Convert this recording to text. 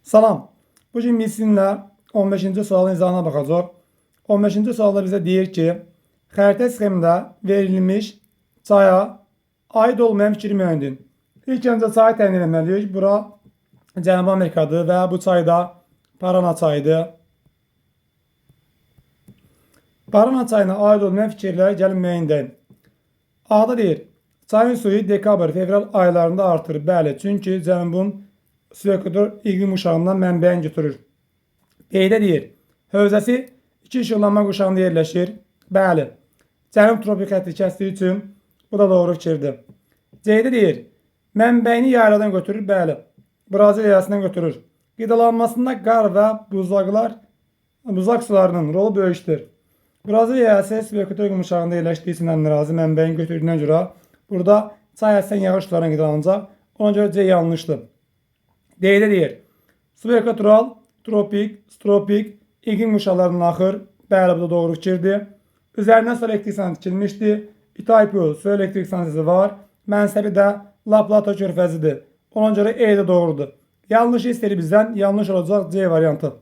Salam. Bu gün biz sizinlə 15-ci sualın izahına baxacağıq. 15-ci sualda bizə deyir ki, xəritə sxemində verilmiş çaya aid olmayan fikri müəyyən edin. İlk öncə çayı təyin etməliyik. Bura Cənubi Amerikadır və bu çay da Parana çayıdır. Parana çayına aid olmayan fikirləri gəlin müəyyən edin. A-da deyir, çayın suyu dekabr, fevral aylarında artır. Bəli, çünki Cənubun subekvator iqlim quşağından mənbəyini götürür. B-də deyir, hövzəsi iki işıqlanma quşağında yerləşir. Bəli, Cənub tropik xətti kəsdiyi üçün bu da doğru fikirdir. C-də deyir, mənbəyini yayladan götürür. Bəli, Braziliya yaylasından götürür. Qidalanmasında qar və buzlaq sularının rolu böyükdür. Braziliya yaylası subekvator iqlim quşağında yerləşdiyi üçün ərazi mənbəyini götürdüyünə görə burada çay əsasən yağış sularına qidalanacaq. Ona görə C yanlışdır. D-də deyir, subekvatoral, tropik, tropik iqlim quşaqlarından axır. Bəli, bu da doğru fikirdir. Üzərindən su elektrik stansiyası tikilmişdi. Itaipu su elektrik stansiyası var. Mənsəbi də La Plata körfəzidir. Ona görə E də doğrudur. Yanlış istəyir bizdən. Yanlış olacaq C variantı.